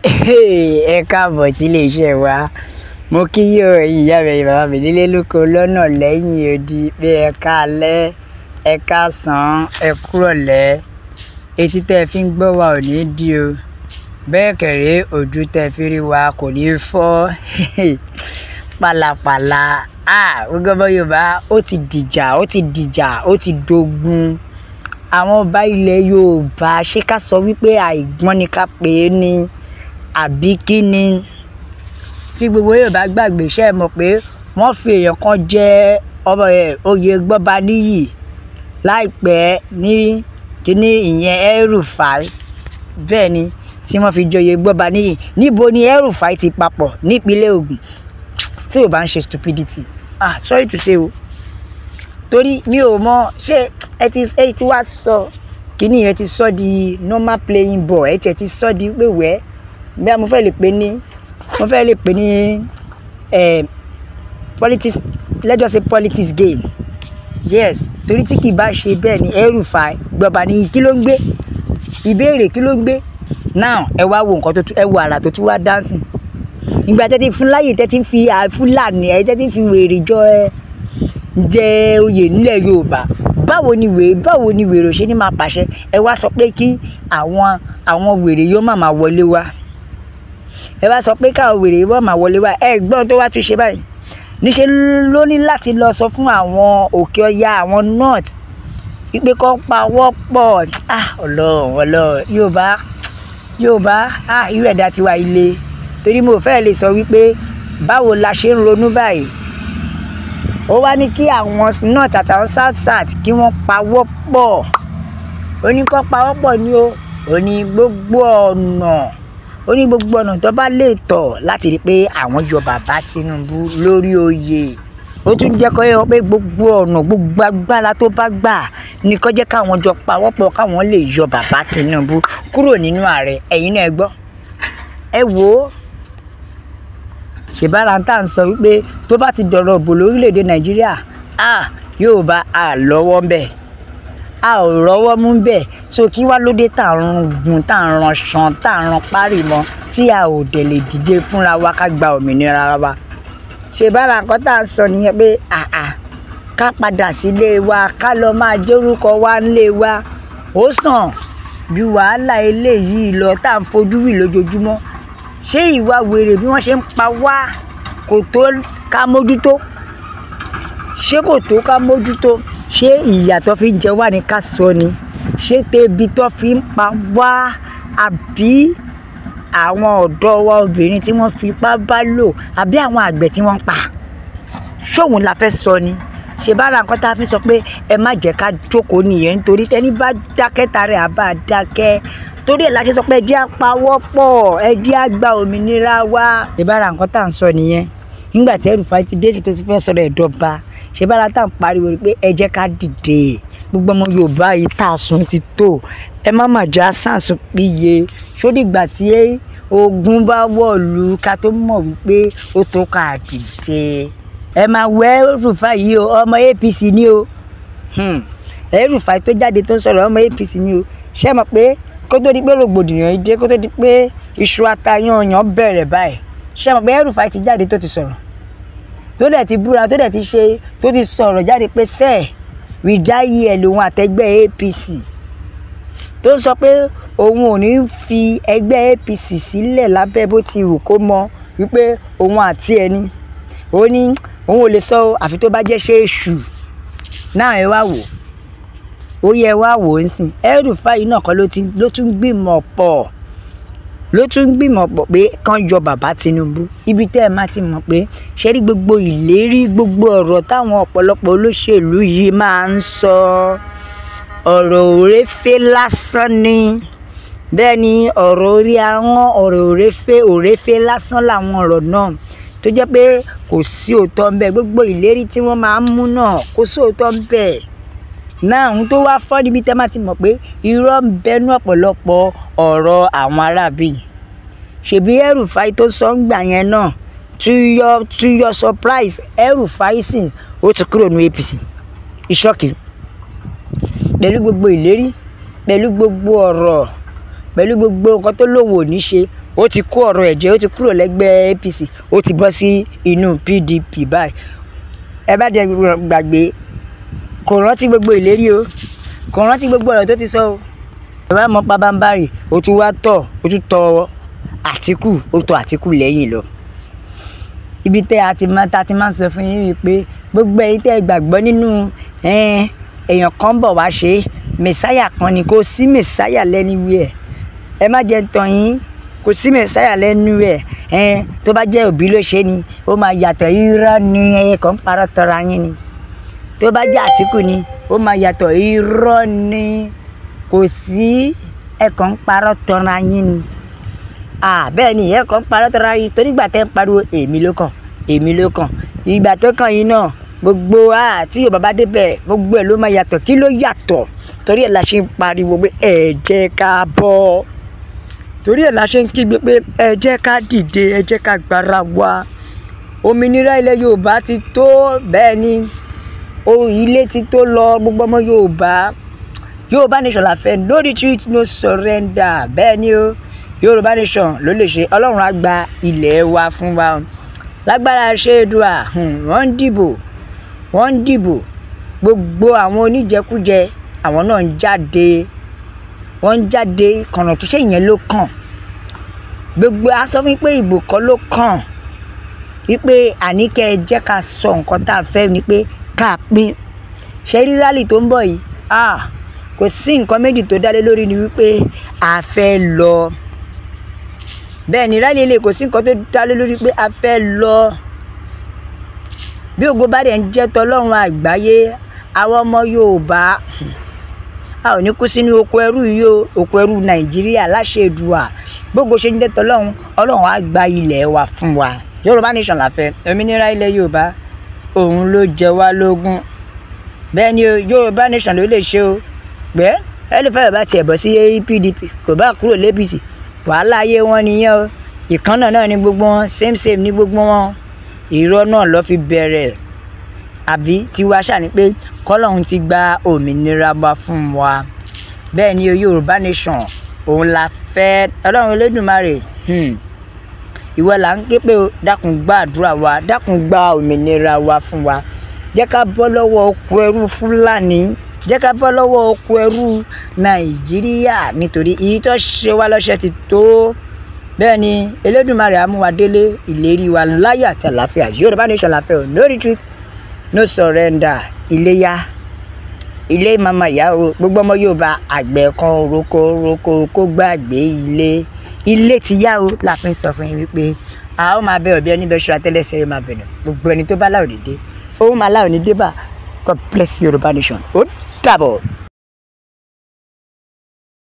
Ẹ káàbọ̀ sí iléeṣẹ́ wa. Mo kí yín o, ẹ̀yin ìyá mi, ẹ̀yin bàbá mi nílé lóko lọ́nà lẹ́yìn odi pé ẹ káalẹ́, ẹ káàsán, ẹ kúrọ̀lẹ́. Etí tẹ́ ẹ fi ń gbọ́ wa ò ní dí o. Bẹ́ẹ̀ kẹ̀ré ojú tẹ́ ẹ fi rí wa kò ní fọ́. Pàlàpàlà. Ah, gbogbo ọmọ Yorùbá ó ti dìjà, ó ti dìjà, ó ti dogun. Àwọn ọba ilẹ̀ Yorùbá ṣé ká sọ wípé àìgbọ́n ni ká pè é ní àbí kí ni? Tí gbogbo Yorùbá gbàgbé, ṣé ẹ mọ̀ pé wọ́n fi èèyàn kan jẹ ọmọ ẹ̀ oyè Gbọ́baníyì láìpẹ́ ní kíní ìyẹn El-Rufai. Bẹ́ẹ̀ ni tí wọ́n fi joyè Gbọ́baníyì. Níbo ni El-Rufai ti papọ̀ nípínlẹ̀ Ògùn? Tí ò bá ń ṣe stupidity. Ah, sorry to say o. Torí mi ò mọ̀ ṣé ẹ ti wá sọ kíní yẹn ti sọ di normal playing ball. Ẹ ti sọ di pé wẹ́. Bí mo fẹ́ lè pè ní, mo fẹ́ lè pè ní, politics, let's just say politics game. Yes, torí tí kì í bá ṣe bẹ́ẹ̀ ni El-Rufai Gbọ́baníyì kí ló ń gbé? Ìbéèrè kí ló ń gbé? Now, ẹ wá wo nǹkan tó tún, ẹ wo àrà tó tún wá dancing. Ìgbà tẹ́ ti fún láyè, tẹ́ ti ń fi Fúlàní, ẹ tẹ́ ti ń fi wèrè jọ ẹ jẹ oyè nílẹ̀ Yorùbá. Báwo ni wèrè ṣe ní máa pàṣẹ? Ẹ wá sọ pé kí àwọn wèrè yóò máa máa wọlé wá. Ẹ wá sọ pé káwọn wèrè yóò máa wọlé wá. Ẹ gbọ́n tó wá tún ṣe báyìí. Níṣe ló ní láti lọ sọ fún àwọn òkè ọya, àwọn north, wípé kó pawọ́ pọ̀. Ah, Ọlọ́run, Ọlọ́run, Yorùbá, Yorùbá, ah, irú ẹ̀dá tiwa ilé. Torí mo fẹ́ lè sọ wípé báwo la ṣe ń ronú báyìí. Ó wá ní kí àwọn north àtàwọn south south kí wọ́n pawọ́ pọ̀. Ó ní kó pawọ́ pọ̀ ní o. Ó ní gbogbo ọ̀nà, ó ní gbogbo ọ̀nà tó bá lè tọ̀ láti rí pé àwọn yọ bàbá Tinubu lórí oyè. Ó tún jẹ́ kó yé wọn pé gbogbo ọ̀nà, gbogbo agbára tó bá gbà ní kó jẹ́ káwọn jọ pawọ́pọ̀ káwọn lè yọ bàbá Tinubu kúrò nínú ààrẹ. Ẹ̀yin náà ẹ gbọ́. Ẹ wò ó. Ṣèbára tá à ń sọ wípé tó bá ti dọ̀rọ̀ bò lórílẹ̀‐èdè Nàìjíríà, ah, Yorùbá á lọ́wọ́ ń bẹ̀. A ò rọ́wọ́ mú bẹ́ẹ̀. So kí wá ló dé tá ń gun, tá ń ran ṣan, tá ń ran párí mọ́ tí a ò dẹ̀ lè dìde fúnra wa ká gba òmìnira wa? Ṣèbára nǹkan tá à ń sọ nìyẹn pé àà ká padà sílé wa, ká lọ máa jórúkọ wa nílé wa. Ó sàn ju wàhálà eléyìí lọ tá à ń fojú wì lójoojúmọ́. Ṣé ìwà wèrè bí wọ́n ṣe ń pa wá kò tó ká mójútó? Ṣé kò tó ká mójútó? Ṣé ìyà tó fi ń jẹ wá ni ká sọ ni? Ṣé tebi tó fi ń pa wá àbí àwọn ọ̀dọ́ wa obìnrin tí wọ́n fi ipá bá lò àbí àwọn àgbẹ̀ tí wọ́n ń pa? Ṣóhun la fẹ́ sọ ni? Ṣèbára nǹkan tá a fi sọ pé ẹ má jẹ́ ká jókòó nìyẹn nítorí tẹni bá dákẹ́ tara ẹ̀ á bá dákẹ́. Torí ẹ̀ la ṣe sọ pé ẹ jẹ́ á pawọ́pọ̀, ẹ jẹ́ á gba òmìnira wa. Ṣèbára nǹkan tá à ń sọ nìyẹn. Nígbà tí El-Rufai ti dé sí tó ti fẹ́ sọ̀rọ̀ ẹ̀ dọba. Ṣèbára tá à ń pariwo pé ẹ jẹ́ ká dìde. Gbogbo ọmọ Yorùbá yìí tá a sùn ti tó. Ẹ má má jà sàǹsùn péye. Ṣó dìgbà tí ogun bá wọ̀lú ká tó mọ̀ wípé ó tó ká dìde? Ẹ máa wo El-Rufai yìí o, ọmọ APC ni o. El-Rufai tó jáde tó ń sọ̀rọ̀ ọmọ APC ni o. Ṣé ẹ mọ̀ pé kó tó di pé rògbòdìyàn yìí dé, kó tó di pé iṣu atayanyan bẹ̀rẹ̀ báyìí, ṣé ẹ mọ̀ pé El-Rufai ti jáde tó ti sọ̀rọ̀? Tó dẹ̀ ti búra, tó dẹ̀ ti ṣe, tó ti sọ̀rọ̀ jáde pé sẹ́ẹ̀, we die here lòun àtẹgbẹ́ APC. Tó sọ pé òun ò ní fi ẹgbẹ́ APC sílẹ̀ lábẹ́ bó ti wù kó mọ̀ wípé òun àti ẹni. Ó ní òun ò lè sọ àfi tó bá jẹ́ ṣé èṣù. Náà ẹ wá wò. Ó yẹ wá wò ó ńsìn. El-Rufai náà kọ́ ló tún gbìmọ̀ pọ̀. Ló tún gbìmọ̀ pọ̀ pé kán yọ bàbá Tinubu. Ibi tẹ́ ẹ máa ti mọ̀ pé ṣé rí gbogbo ìlérí, gbogbo ọ̀rọ̀ táwọn ọ̀pọ̀lọpọ̀ olóṣèlú yìí máa ń sọ. Ọ̀rọ̀ òréfé lásán ni. Bẹ́ẹ̀ ni ọ̀rọ̀ orí ahọ́n, ọ̀rọ̀ òréfé, òréfé lásán làwọn ọ̀rọ̀ náà. Tó jẹ́ pé kò sí òótọ́ ń bẹ. Gbogbo ìlérí tí wọ́n máa ń mú náà kò sí òótọ́ ń bẹ. Náà ohun tó wá fọ́ níbi tẹ́ máa ti mọ̀ pé irọ́ ń bẹ nú ọ̀pọ̀lọpọ̀ ọ̀rọ̀ àwọn arábí. Ṣèbí El-Rufai tó sọ ń gbà yẹn náà, to your surprise, El-Rufai sìn ó ti kúrò ní APC. Ìṣọ́kì. Pẹ̀lú gbogbo ìlérí, pẹ̀lú gbogbo ọ̀rọ̀ Pẹ̀lú gbogbo nǹkan tó lòun ò ní ṣe, ó ti kó ọ̀rọ̀ ẹ̀jẹ̀, ó ti kúrò lẹ́gbẹ́ APC, ó ti bọ́ sí inú PDP báyìí. Ẹ bá jẹ́ gbàgbé, kò rántí gbogbo ìlérí o, kò rántí gbogbo ọ̀rọ̀ tó ti sọ o. Ẹ bá mọ pabambarì, ó tún wá tọ̀, ó tún tọ Àtíkù, ó tọ Àtíkù lẹ́yìn lọ. Ibi tẹ́ a ti máa ta ti máa ń sọ fún yín wípé gbogbo ẹ̀yin tẹ́ ẹ gbàgbọ́ nínú èèyàn kan bọ̀ wá ṣe mẹ̀sáyà kan ni, kò sí mẹ̀sáyà lẹ́nu ẹ̀. Ẹ má jẹ́ tàn yín, kò sí mẹ̀sáyà lẹ́nu ẹ̀. Tó bá jẹ́ Òbí ló ṣe ni, ó máa yàtọ̀. Irọ́ ni, ẹ kàn ń parọ́ tọra yín ni. Tó bá jẹ́ Àtíkù ni, ó máa yàtọ̀. Irọ́ ni, kò sí, ẹ kàn ń parọ́ tọra yín ni. Bẹ́ẹ̀ ni, ẹ kàn ń parọ́ tọra yín torí ìgbà tẹ́ ń pariwo èmi ló kàn, èmi ló kàn. Ìgbà tó kàn yín náà, gbogbo tí Yorùbá bá débẹ̀, gbogbo ẹ̀ ló máa yàtọ̀. Kí ló yàtọ̀? Torí ẹ̀ la ṣe ń pariwo pé ẹ jẹ́ ká bọ́. Torí ẹ̀ la ṣe ń kígbe pé ẹ jẹ́ ká dìde, ẹ jẹ́ ká gbára wa. Òmìnira ilẹ̀ Yorùbá ti tó, bẹ́ẹ̀ ni, ohun ilé ti tó lọ, gbogbo ọmọ Yorùbá. Yorùbá nation la fẹ́, no retreat, no surrender. Bẹ́ẹ̀ ni o, Yorùbá nation ló lè ṣe. Ọlọ́run á gba ilẹ̀ wa fún wa. Lágbára ṣe Èdùà, wọ́n ń dìbò, wọ́n ń dìbò. Gbogbo àwọn oníjẹkújẹ, àwọn náà ń jáde, wọ́n ń jáde. Kànáà tó ṣe ìyẹn ló kàn. Gbogbo a sọ fún yín pé ìbò kọ́ ló kàn. Wípé àní kẹ́ ẹ jẹ́ ká sọ nǹkan tá a fẹ́ ni pé ká pín. Ṣé rí rally tó ń bọ̀ yìí? Kò sí nǹkan méjì tó dá lé lórí ni wípé a fẹ́ lọ. Bẹ́ẹ̀ ni, rally eléyìí kò sí nǹkan tó dá lé lórí pé a fẹ́ lọ. Bí ògo bá dẹ̀ ń jẹ́ tọlọ́run àgbáyé, àwọn ọmọ Yorùbá a ò ní kú sínú oko ẹrú yìí o, oko ẹrú Nàìjíríà láṣẹ Èdùà. Bógo ṣe ń jẹ́ tọlọ́run, Ọlọ́run á gba ilẹ̀ wa fún wa. Yorùbá nation la fẹ́, òmìnira ilẹ̀ Yorùbá, òun ló jẹ wá lógún. Bẹ́ẹ̀ ni o, Yorùbá nation ló lè ṣe o. Gbẹ́ ẹ lè fẹ́ bá tiẹ̀ bọ́ sí PDP, kò bá kúrò l'APC, wàhálà ayé wọn nìyẹn o. Ìkànnà náà ni gbogbo wọn, same same ní gbogbo wọn. Irọ́ náà ló fi bẹ̀rẹ̀. Àbí tiwa ṣáà ni pé kọ́lọ́hun ti gba òmìnira wa fún wa. Bẹ́ẹ̀ ni o, Yorùbá nation òun la fẹ́. Ọlọ́run Olódùmarè, ìwọ là ń ké pé o, dákun gba àdúrà wa, dákun gba òmìnira wa fún wa. Jẹ́ ká bọ́ lọ́wọ́ oko ẹrú Fúlàní, jẹ́ ká bọ́ lọ́wọ́ oko ẹrú Nàìjíríà, nítorí èyí tó ṣe wá lọ́ṣẹ́ ti tó. Bẹ́ẹ̀ ni, Elédùmarè á mú wa délé ìlérí wa láyọ̀ àti àlàáfíà. Yorùbá nation la fẹ́ o, no retreat, no surrender. Iléyá, ilé màmá ìyá o, gbogbo ọmọ Yorùbá, àgbẹ̀ kan roko roko kó gbàgbé ilé. Ilé ti yá o, la fi ń sọ fún yín wípé a ó máa bẹ ọ̀bẹ níbẹ̀ ṣọ àtẹ́lẹsẹ̀ yóò máa bẹ̀rẹ̀. Gbogbo ẹni tó bá láò ní dé, ó máa láò ní dé bá. God bless Yorùbá nation. Ó dàbọ̀.